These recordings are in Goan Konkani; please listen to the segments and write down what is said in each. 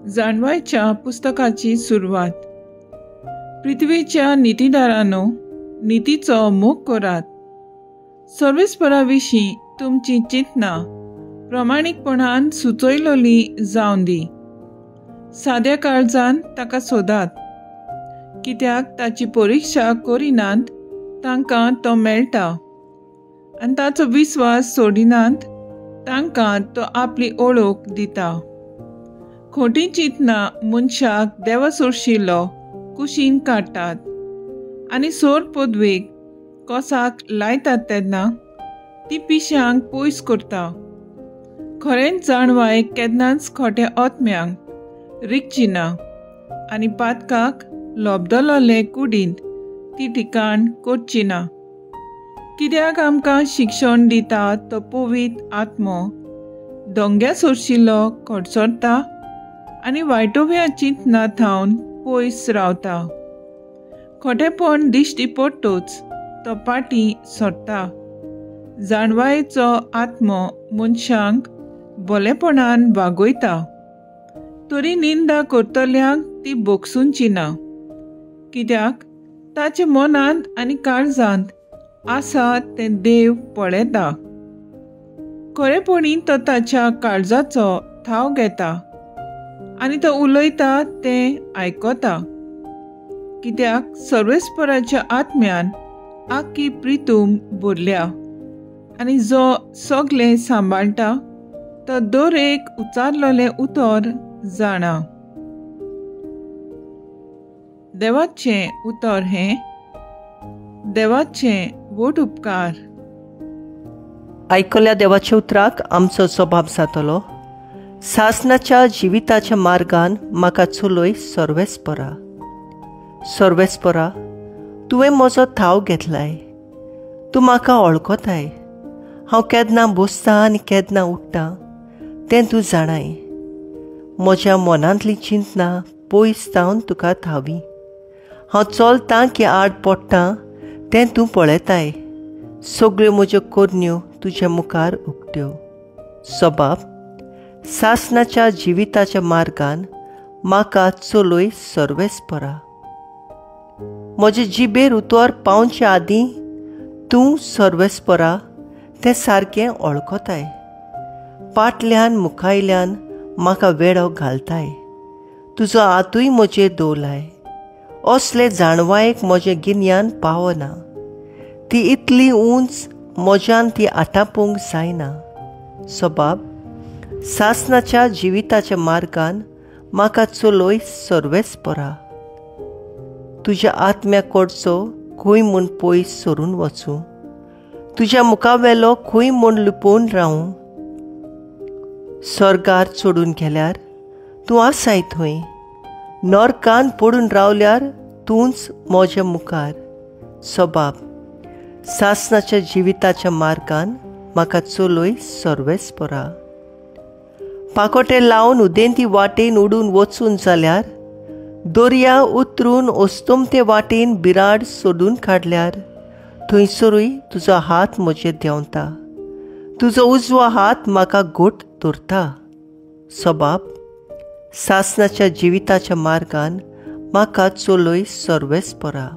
जाणवायच्या पुस्तकाची सुरवात. पृथ्वीच्या नितीदारांनो, नितीचो मोग करात. सर्वेस्परा विशीं तुमची चिंतना प्रमाणीकपणान सुचयलोली जावन दी. साद्या काळजान ताका सोदात, कित्याक ताची परिक्षा करिनात तांकां तो मेळटा, आनी ताचो विस्वास सोडिनात तांकां तो आपली ओळख दिता. खोटी चिंतना मनशाक देवा सोरशिल्लो कुशीन काडटात आनी सोर पदवेक कोसाक लायतात तेन्ना ती पिश्यांक पयस करता. खरेंच जाणवाय केन्नाच खोट्या आत्म्यांक रिगची ना आनी पातकाक लोबदलोले कुडींत ती ठिकाण करची ना. कित्याक आमकां शिक्षण दिता तो पवित्र आत्मो दोंग्या सोरशिल्लो खडसरता आनी वायटोव्या चिंतना थावन पयस रावता. खोटेपण दिश्टी पडटूच तो पाटी सोडटा. जाणवायेचो आत्मो मनशांक बोलेपणान वागयता, तरी निंदा करतल्यांक ती भोगसुंची ना, कित्याक ताचे मनांत आनी काळजांत आसा तें देव पळयता. खरेपणी तो ताच्या काळजाचो थाव घेता आनी तो उलयता तें आयकता, कित्याक सर्वेस्पराच्या आत्म्यान आख्खी प्रितूम भरल्या आनी जो सगळें सांबाळटा तो दर एक उचारलेलें उतर जाणा. देवाचें उतर हें देवाचें व्हड उपकार. आयकल्या देवाच्या उतराक आमचो जबाब जातलो. सासनाच्या जिविताच्या मार्गान म्हाका चलय सर्वेस्परा. सर्वेस्परा, तुवें म्हजो थाव घेतलाय, तूं म्हाका वळखताय. हांव केन्ना बसतां आनी केन्ना उठ्ठा तें तूं जाणाय. म्हज्या मनांतली चिंतना पयस जावन तुका थावी. हांव चलतां की आड पडटां तें तूं पळयताय. सगळ्यो म्हज्यो करण्यो तुज्या मुखार उक्त्यो. सबाब, सासनाच्या जिविताच्या मार्गान म्हाका चलय सर्वेस्परा. म्हजे जिबेर उतर पावचे आदीं तूं सर्वेस्परा तें सारकें वळखताय. पाटल्यान मुखायल्यान म्हाका वेडो घालताय. तुजो हातूय म्हजेर दवरलाय. असले जाणवायेक म्हजें गिन्यान पावना. ती इतली उंच म्हज्यान ती आटापूंक जायना. सबाब, सासनाच्या जिविताच्या मार्गान म्हाका चलय सर्वेस्परा. तुज्या आत्म्या कडचो खंय म्हूण पयस सरून वचूं, तुज्या मुखावेलो खंय म्हूण लिपोवन रावूं. स्वर्गार चडून गेल्यार तूं आसाय थंय, नरकान पडून रावल्यार तूंच म्हज्या मुखार. सबाब, सासनाच्या जिविताच्या मार्गान म्हाका चलय सर्वेस्परा. पाकोटे लावन उदेंती वाटेन उडून वचून जाल्यार, दर्या उतरून अस्तमते वाटेन बिराड सोडून काडल्यार, थंयसरूय तुजो हात म्हजेर देंवता. तुजो उजवो हात म्हाका घट धरता. सबाब, सासनाच्या जिविताच्या मार्गान म्हाका चलय सर्वेस्परा.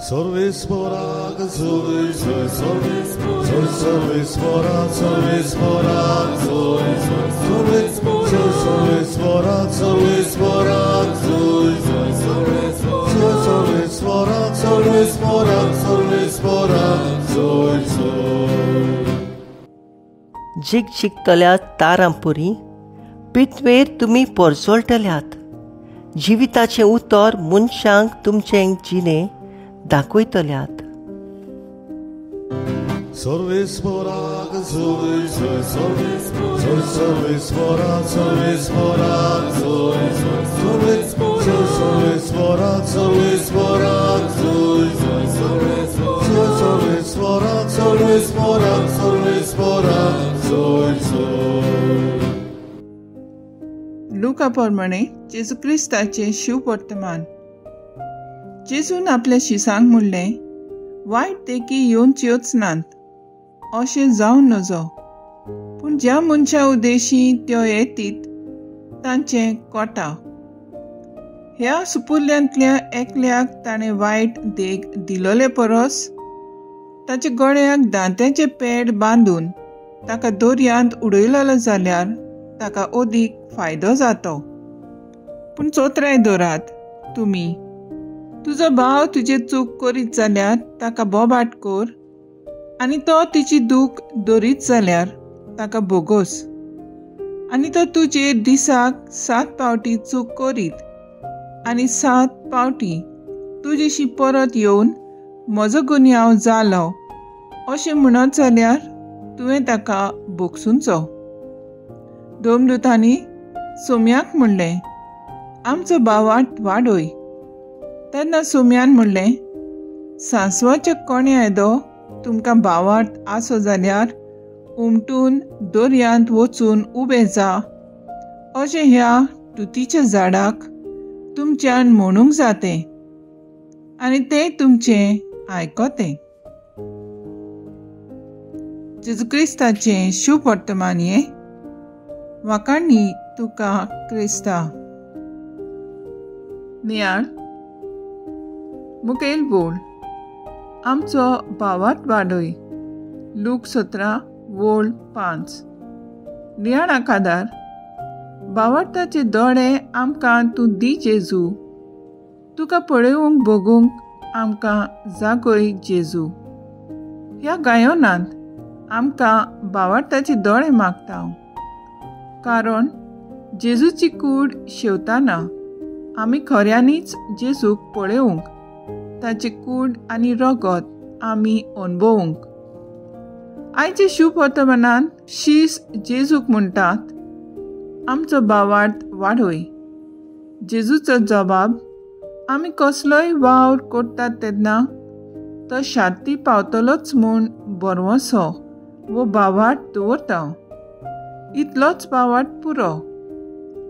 सर्वेस्पराक चलय सर्वेस्परा, सर्वेस्परा चलय सर्वेस्परा, सर्वेस्परा चलय सर्वेस्परा, सर्वेस्परा, सर्वेस्परा चलय. झिकझिकतल्या तारांपुरी पितवेर तुमी परजळटल्यात. जिविताचें उतर मनशांक तुमचें जिणें दाखयतल्यात. सर्वेस्पराक चलय सर्वेस्परा, सर्वेस्परा चलय सर्वेस्परा, सर्वेस्परा चलय सर्वेस्परा, सर्वेस्परा, सर्वेस्परा चलय. लुका प्रमाणे जेजू क्रिस्ताचें शिववर्तमान. जेजून आपल्या शिसांक म्हणलें, वायट देखी येवच्योच नात अशें जावं नजो, पूण ज्या मनशा उद्देशी त्यो येतीत तांचें कोटा. ह्या सुपुल्ल्यांतल्या एकल्याक ताणें वायट देख दिलोले परस ताच्या गळ्याक दांत्याचें पेड बांदून ताका दर्यांत उडयलेलो जाल्यार ताका अदीक फायदो जातो. पूण चोत्राय दवरात तुमी, तुजो भाव तुजे चूक करीत जाल्यार ताका बोबाट कर आनी तो तिची दूख दरीत जाल्यार ताका भोगोस. आनी तो तुजेर दिसाक 7 पावटी चूक करीत आनी 7 पावटी तुजेशी परत येवन म्हजो गुन्यांव जालो अशें म्हणत जाल्यार तुवें ताका भोगसुंचो. दोमदूतांनी सोम्याक म्हणलें, आमचो भावार्थ वाडय. तेन्ना सोम्यान म्हणलें, सांसवाच्या कोण्या येदो तुमकां भावार्थ आसो जाल्यार उमटून दर्यांत वचून उबें जा अशें ह्या तुतीच्या झाडाक तुमच्यान म्हणूंक जातें आनी तें तुमचें आयकतें. जेजू क्रिस्ताचें शुभ वर्तमान हें. वाखाणी तुका क्रिस्ता. नियाळ मुखेल बोल आमचो भावार्थ वाडय. लूक 17:5. नियाळाक आदार भावार्थाचे दोळे आमकां तूं दी जेजू, तुका पळोवंक भोगूंक आमकां जागय जेजू. ह्या गायनांत आमकां भावार्थाचे दोळे मागता, कारण जेजूची कूड शेवताना आमी खऱ्यांनीच जेजूक पळोवंक, ताची कूड आनी रगत आमी अणभवूंक. आयचे शुभ वर्तमानांत शीस जेजूक म्हणटात, आमचो भावार्थ वाडय. जेजूचो जबाब, आमी कसलोय वावर करतात तेन्ना तो शांती पावतलोच म्हूण बरवसो वो भावार्थ दवरता. इतलोच भावार्थ पुरो.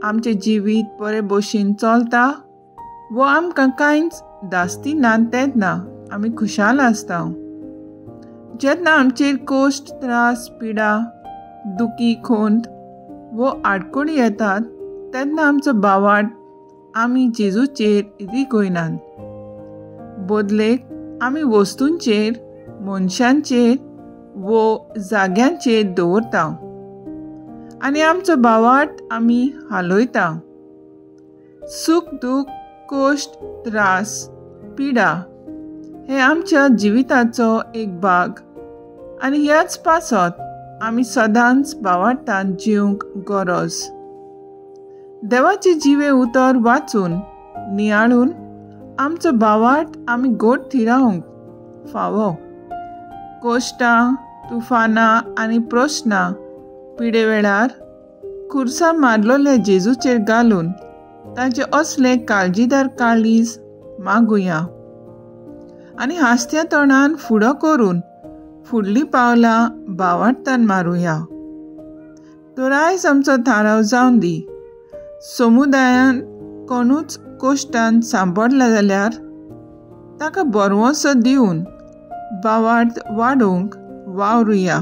आमचें जिवीत बरे भशेन चलता वो आमकां कांयच दास्ती ना तेन्ना आमी खुशाल आसता. जेन्ना आमचेर कश्ट, त्रास, पिडा, दुखी, खोंत वो आडखळी येतात तेन्ना आमचो भावार्थ आमी जेजूचेर रिगयनात. बदलेक आमी वस्तूंचेर, मनशांचेर वो जाग्यांचेर दवरता आनी आमचो भावार्थ आमी हालयता. सूख, दूख, कश्ट, त्रास, पिडा हे आमच्या जिविताचो एक भाग आनी ह्याच पासत आमी सदांच भावार्थान जिवंक गरज. देवाचे जिवे उतर वाचून नियाळून आमचो भावार्थ आमी गोड थिरावंक फावो. कश्टां, तुफानां आनी प्रस्नां पिडे वेळार खुर्सा मारलोल्या जेजूचेर घालून ताचे असले काळजीदार काळीज मागुया आनी हांसत्या तोंडान फुडो करून फुडलीं पावलां भावार्थान मारुया. तर आयज आमचो थाराव जावन दी, समुदायान कोणूच कश्टान सांपडला जाल्यार ताका बरवसो दिवन भावार्थ वाडोवंक वावरुया.